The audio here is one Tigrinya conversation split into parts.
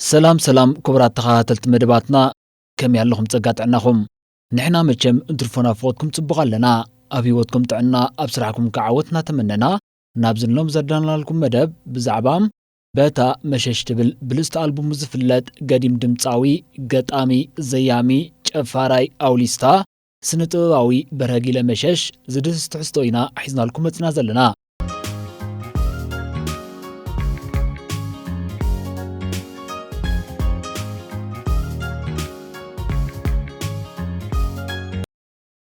ሰላም ሰላም ክቡራት ተኸታተልቲ መደባትና፣ ከመይ ኣለኹም? ጸጋ ጥዕናኹም? ንሕና መቸም እንትርፎ ናፍቖትኩም ጽቡቕ ኣለና። ኣብ ህይወትኩም ጥዕና፣ ኣብ ስራሕኩም ከዓ ዓወት እናተመነና፣ ናብዚ ንሎም ዘዳናልኩም መደብ ብዛዕባ በታ መሸሽ ትብል ብልጽቲ ኣልቡሙ ዝፍለጥ ገዲም ድምጻዊ፣ ገጣሚ፣ ዘያሚ፣ ጨፋራይ፣ ኣውሊስታ፣ ስነ ጥበባዊ በርሀ ጊለ መሸሽ ዝድህስስ ትሕዝቶ ኢና ሒዝናልኩም መጽና ዘለና።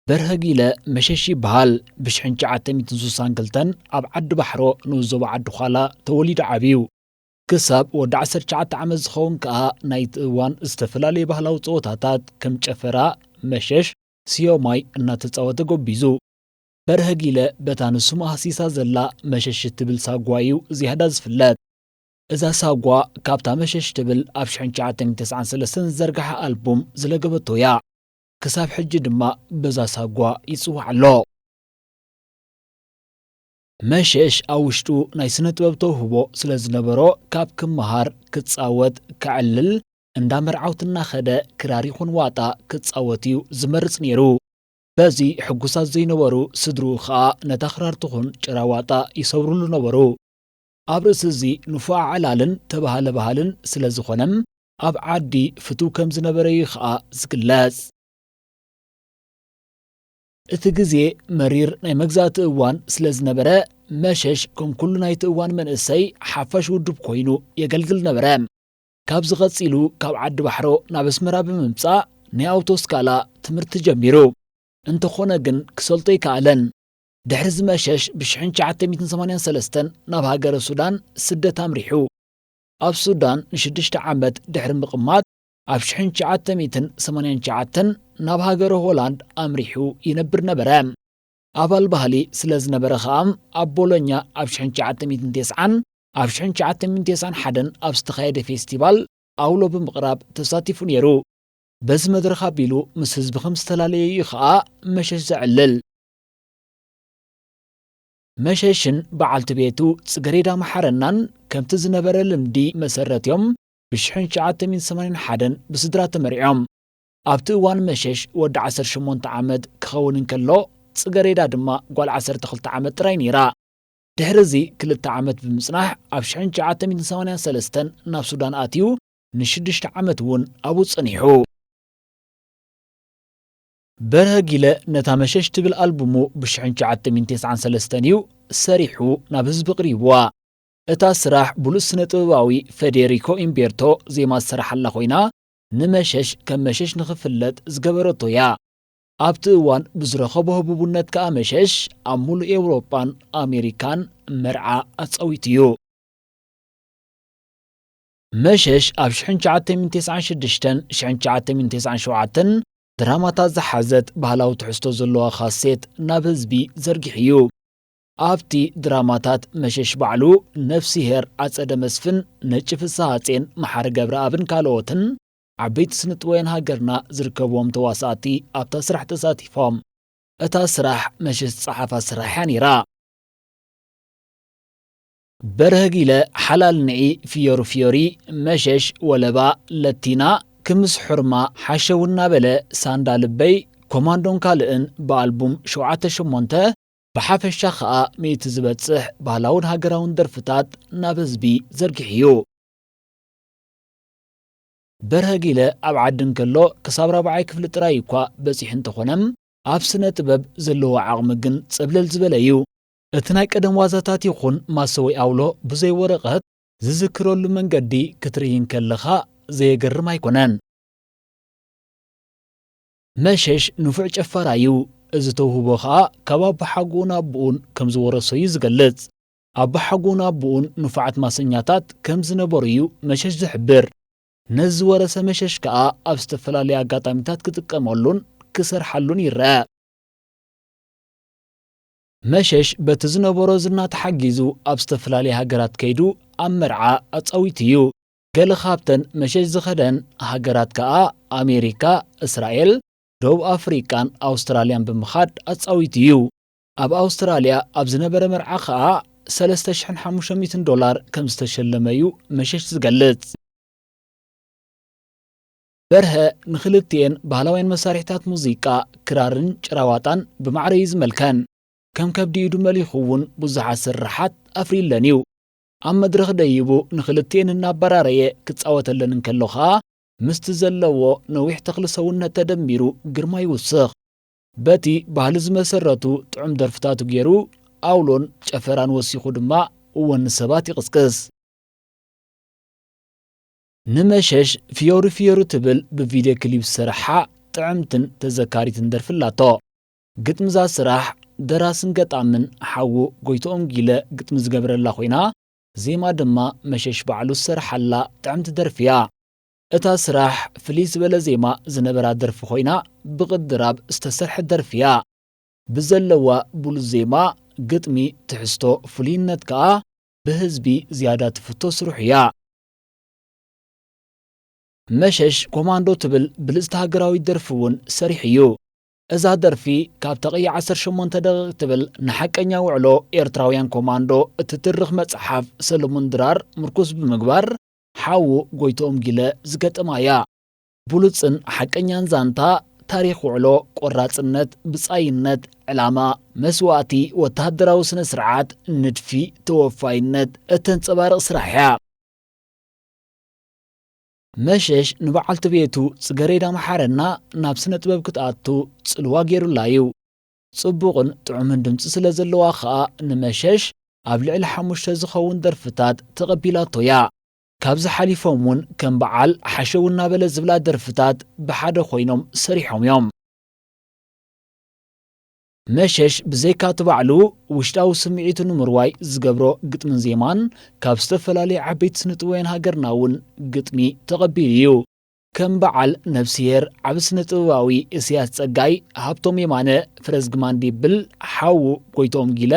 በርሀ ጊለ መሸሽ ይበሃል። ብሽሕን ትሽዓተ ሚእትን ስሳን ክልተን ኣብ ዓዲ ባሕሮ ንኡስ ዞባ ዓዲ ዃላ ተወሊዱ ዓብዩ። ክሳብ ወዲ ዓሰርተ ትሽዓተ ዓመት ዝኸውን ከኣ ናይቲ እዋን ዝተፈላለዩ ባህላዊ ጸወታታት ከም ጨፈራ፣ መሸሽ፣ ስዮማይ እናተጻወተ ጎቢዙ። በርሀ ጊለ በታ ንሱ መሃሲሳ ዘላ መሸሽ እትብል ሳጓ እዩ ዝያዳ ዝፍለጥ። እዛ ሳጓ ካብታ መሸሽ ትብል ኣብ ሽሕን ትሽዓተ ሚእትን ተስዓን ሰለስተን ዝዘርግሓ ኣልቡም ዝለገበቶ እያ። ክሳብ ሕጂ ድማ በዛ ሳጓ ይጽዋዕ ኣሎ። መሸሽ ኣብ ውሽጡ ናይ ስነ ጥበብ ተውህቦ ስለ ዝነበሮ፣ ካብ ክመሃር፣ ክጻወት፣ ከዕልል፣ እንዳ መርዓውቲ እናኸደ ክራር ይኹን ዋጣ ክጻወት እዩ ዝመርጽ ነይሩ። በዚ ሕጉሳት ዘይነበሩ ስድርኡ ኸኣ ነታ ክራር ትኹን ጭራ ዋጣ ይሰብሩሉ ነበሩ። ኣብ ርእሲ እዚ ንፉዕ ኣዕላልን ተባሃለ በሃልን ስለ ዝኾነ፣ ኣብ ዓዲ ፍቱው ከም ዝነበረ እዩ ኸኣ ዝግለጽ። እቲ ግዜ መሪር ናይ መግዛእቲ እዋን ስለ ዝነበረ፣ መሸሽ ከም ኩሉ ናይቲ እዋን መንእሰይ ሓፋሽ ውድብ ኮይኑ የገልግል ነበረ። ካብዚ ቀጺሉ ካብ ዓዲ ባሕሮ ናብ ኣስመራ ብምምጻእ ናይ ኣውቶስካላ ትምህርቲ ጀሚሩ። እንተኾነ ግን ክሰልጦ ኣይከኣለን። ድሕሪ እዚ መሸሽ ብሽሕን ትሽዓተ ሚእትን ሰማንያን ሰለስተን ናብ ሃገረ ሱዳን ስደት ኣምሪሑ። ኣብ ሱዳን ንሽዱሽተ ዓመት ድሕሪ ምቕማጥ፣ ኣብ ሽሕን ትሽዓተ ሚእትን ሰማንያን ትሽዓተን ናብ ሃገረ ሆላንድ ኣምሪሑ ይነብር ነበረ። ኣባል ባህሊ ስለ ዝነበረ ኸኣ፣ ኣብ ቦሎኛ ኣብ ሽሕን ትሽዓተ ሚእትን ተስዓን፣ ኣብ ሽሕን ትሽዓተ ሚእትን ተስዓን ሓደን ኣብ ዝተኻየደ ፌስቲቫል ኣውሎ ብምቕራብ ተሳቲፉ ነይሩ። በዚ መድረኽ ኣቢሉ ምስ ህዝቢ ከም ዝተፈላለየ እዩ ኸኣ መሸሽ ዘዕልል። መሸሽን በዓልቲ ቤቱ ጽገሬዳ መሓረናን ከምቲ ዝነበረ ልምዲ መሰረት እዮም ብሽሕን ትሽዓተ ሚእትን ሰማንያን ሓደን ብስድራ ተመርዕዮም። ኣብቲ እዋን መሸሽ ወዲ ዓሰርተ ሸሞንተ ዓመት ክኸውን እንከሎ፣ ጽገሬዳ ድማ ጓል ዓሰርተ ክልተ ዓመት ጥራይ ነይራ። ድሕሪ እዚ ክልተ ዓመት ብምጽናሕ፣ ኣብ ሽሕን ትሽዓተ ሚእትን ሰማንያን ሰለስተን ናብ ሱዳን ኣትዩ፣ ንሽዱሽተ ዓመት እውን ኣብኡ ጸኒሑ። በርሀ ጊለ ነታ መሸሽ ትብል ኣልቡሙ ብሽሕን ትሽዓተ ሚእትን ተስዓን ሰለስተን እዩ ሰሪሑ ናብ ህዝቢ ኣቕሪብዋ። እታ ስራሕ ብሉጽ ስነ ጥበባዊ ፈዴሪኮ ኢምቤርቶ ዜማ ዝሰረሓላ ኮይና፣ ንመሸሽ ከም መሸሽ ንኽፍለጥ ዝገበረቶ እያ። ኣብቲ እዋን ብዝረኸቦ ህቡብነት ከኣ መሸሽ ኣብ ሙሉእ ኤውሮጳን ኣሜሪካን መርዓ ኣጻዊቱ እዩ። መሸሽ ኣብ ሽሕን ትሽዓተ ሚእትን ተስዓን ሽዱሽተን ሽሕን ትሽዓተ ሚእትን ተስዓን ሸውዓተን ድራማታት ዝሓዘት ባህላዊ ትሕዝቶ ዘለዋ ካሴት ናብ ህዝቢ ዘርጊሑ እዩ። ኣብቲ ድራማታት መሸሽ ባዕሉ፣ ነፍስሄር ኣጸደ መስፍን፣ ነጭ ፍስሃጼን መሓሪ ገብረኣብን ካልኦትን ዓበይቲ ስነ ጥበባውያን ሃገርና ዝርከብዎም ተዋሳእቲ ኣብታ ስራሕ ተሳቲፎም። እታ ስራሕ መሸሽ ዝጸሓፋ ስራሕ እያ ነይራ። በርሀ ጊለ፣ ሓላል ንዒ፣ ፍዮሪ ፍዮሪ፣ መሸሽ፣ ወለባ፣ ለቲና፣ ክምስ ሑርማ፣ ሓሸው እናበለ፣ ሳንዳ ልበይ፣ ኮማንዶን ካልእን ብኣልቡም ሸውዓተ ሸሞንተ፣ ብሓፈሻ ኸኣ ሚእቲ ዝበጽሕ ባህላውን ሃገራውን ደርፍታት ናብ ህዝቢ ዘርጊሑ እዩ። በርሀ ጊለ ኣብ ዓዲ እንከሎ ክሳብ ራብዓይ ክፍሊ ጥራይ እኳ በጺሑ እንተኾነ፣ ኣብ ስነ ጥበብ ዘለዎ ዓቕሚ ግን ጸብለል ዝበለ እዩ። እቲ ናይ ቀደም ዋዛታት ይኹን ማሰ ወይ ኣውሎ ብዘይ ወረቐት ዝዝክረሉ መንገዲ ክትርኢ እንከለኻ ዘየገርም ኣይኮነን። መሸሽ ንፉዕ ጨፋራ እዩ። እዚ ተውህቦ ኸኣ ካብ ኣቦሓጎኡን ኣቦኡን ከም ዝወረሶ እዩ ዝገልጽ። ኣቦሓጎኡን ኣቦኡን ንፉዓት ማሰኛታት ከም ዝነበሩ እዩ መሸሽ ዝሕብር። ነዚ ዝወረሰ መሸሽ ከኣ ኣብ ዝተፈላለየ ኣጋጣሚታት ክጥቀመሉን ክሰርሓሉን ይረአ። መሸሽ በቲ ዝነበሮ ዝና ተሓጊዙ ኣብ ዝተፈላለየ ሃገራት ከይዱ ኣብ መርዓ ኣጻዊቱ እዩ። ገለ ካብተን መሸሽ ዝኸደን ሃገራት ከኣ ኣሜሪካ፣ እስራኤል፣ ደቡብ ኣፍሪቃን ኣውስትራልያን ብምኻድ ኣጻዊቱ እዩ። ኣብ ኣውስትራልያ ኣብ ዝነበረ መርዓ ከኣ ሰለስተ ሽሕን ሓሙሽተ ሚእትን ዶላር ከም ዝተሸለመ እዩ መሸሽ ዝገልጽ። በርሀ ንኽልቲኤን ባህላውያን መሳርሒታት ሙዚቃ፣ ክራርን ጭራዋጣን ብማዕረ እዩ ዝመልከን። ከም ከብዲ ኢዱ መሊኹ እውን ብዙሓት ስርሓት ኣፍሪለን እዩ። ኣብ መድረኽ ደይቡ ንኽልቲኤን እናበራረየ ክጻወተለን እንከሎ ኸኣ፣ ምስቲ ዘለዎ ነዊሕ ተኽሊ ሰውነት ተደሚሩ ግርማ ይውስኽ። በቲ ባህሊ ዝመሰረቱ ጥዑም ደርፍታቱ ገይሩ፣ ኣውሎን ጨፈራን ወሲኹ ድማ እወን ንሰባት ይቕስቅስ። ንመሸሽ ፍዮሪ ፍዮሪ ትብል ብቪድዮ ክሊፕ ዝሰርሓ ጥዕምትን ተዘካሪትን ደርፊ ኣላቶ። ግጥሚ እዛ ስራሕ ደራስን ገጣምን ሓዉ ጎይትኦም ጊለ ግጥሚ ዝገበረላ ኮይና፣ ዜማ ድማ መሸሽ ባዕሉ ዝሰርሓላ ጥዕምቲ ደርፊ እያ። እታ ስራሕ ፍልይ ዝበለ ዜማ ዝነበራ ደርፊ ኮይና፣ ብቕድራብ ዝተሰርሐት ደርፊ እያ። ብዘለዋ ብሉጽ ዜማ፣ ግጥሚ፣ ትሕዝቶ፣ ፍሉይነት ከኣ ብህዝቢ ዝያዳ ትፍቶ ስርሑ እያ። መሸሽ ኮማንዶ ትብል ብልጽቲ ሃገራዊት ደርፊ እውን ሰሪሑ እዩ። እዛ ደርፊ ካብ ተቕያ ዓሰርተ ሸሞንተ ደቂቕ ትብል ንሓቀኛ ውዕሎ ኤርትራውያን ኮማንዶ እትትርኽ መጽሓፍ ሰለሙን ድራር ምርኩስ ብምግባር፣ ሓዉ ጎይትኦም ጊለ ዝገጠማ እያ። ብሉጽን ሓቀኛን ዛንታ፣ ታሪኽ ውዕሎ፣ ቆራጽነት፣ ብጻይነት፣ ዕላማ፣ መስዋእቲ፣ ወተሃደራዊ ስነ ስርዓት፣ ንድፊ፣ ተወፋይነት እተንጸባርቕ ስራሕ እያ። መሸሽ ንበዓልቲ ቤቱ ጽገሬዳ መሓረና ናብ ስነ ጥበብ ክትኣቱ ጽልዋ ገይሩላ እዩ። ጽቡቕን ጥዑምን ድምጺ ስለ ዘለዋ ኸኣ ንመሸሽ ኣብ ልዕሊ ሓሙሽተ ዝኸውን ደርፍታት ተቐቢላቶ እያ። ካብዚ ሓሊፎም እውን ከም በዓል ሓሸው እናበለ ዝብላ ደርፍታት ብሓደ ኮይኖም ሰሪሖም እዮም። መሸሽ ብዘይካ እቲ ባዕሉ ውሽጣዊ ስምዒቱ ንምርዋይ ዝገብሮ ግጥምን ዜማን፣ ካብ ዝተፈላለዩ ዓበይቲ ስነ ጥበባውያን ሃገርና እውን ግጥሚ ተቐቢሉ እዩ። ከም በዓል ነብስሄር ዓቢ ስነ ጥበባዊ እስያስ ጸጋይ፣ ሃብቶም የማነ፣ ፍረዝግማን ዲብል፣ ሓዉ ጎይትኦም ጊለ፣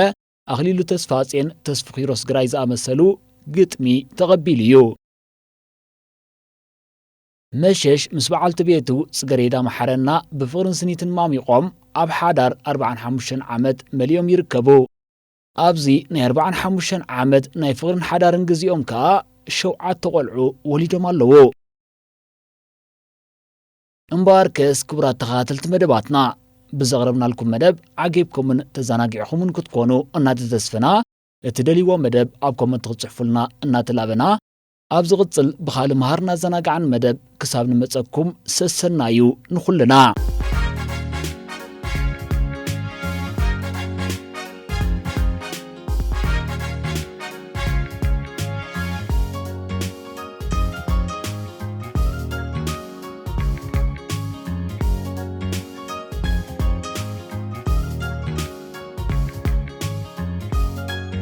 ኣኽሊሉ ተስፋጼን ተስፉ ኪሮስ ግራይ ዝኣመሰሉ ግጥሚ ተቐቢሉ እዩ። መሸሽ ምስ በዓልቲ ቤቱ ጽገሬዳ መሓረና ብፍቕርን ስኒትን ማሚቖም ኣብ ሓዳር ኣርብዓን ሓሙሽተን ዓመት መሊኦም ይርከቡ። ኣብዚ ናይ ኣርብዓን ሓሙሽተን ዓመት ናይ ፍቕርን ሓዳርን ግዜኦም ከኣ ሸውዓተ ቆልዑ ወሊዶም ኣለዉ። እምበኣርከስ ክቡራት ተኸታተልቲ መደባትና፣ ብዘቕረብናልኩም መደብ ዓጊብኩምን ተዘናጊዕኹምን ክትኮኑ እናተተስፈና፣ እትደልይዎ መደብ ኣብ ኮመንት ክትጽሕፉልና እናተላበና፣ ኣብ ዝቕጽል ብኻልእ መሃርን ኣዘናጋዕን መደብ ክሳብ ንመጸኩም ሰሰናዩ ንኹልና።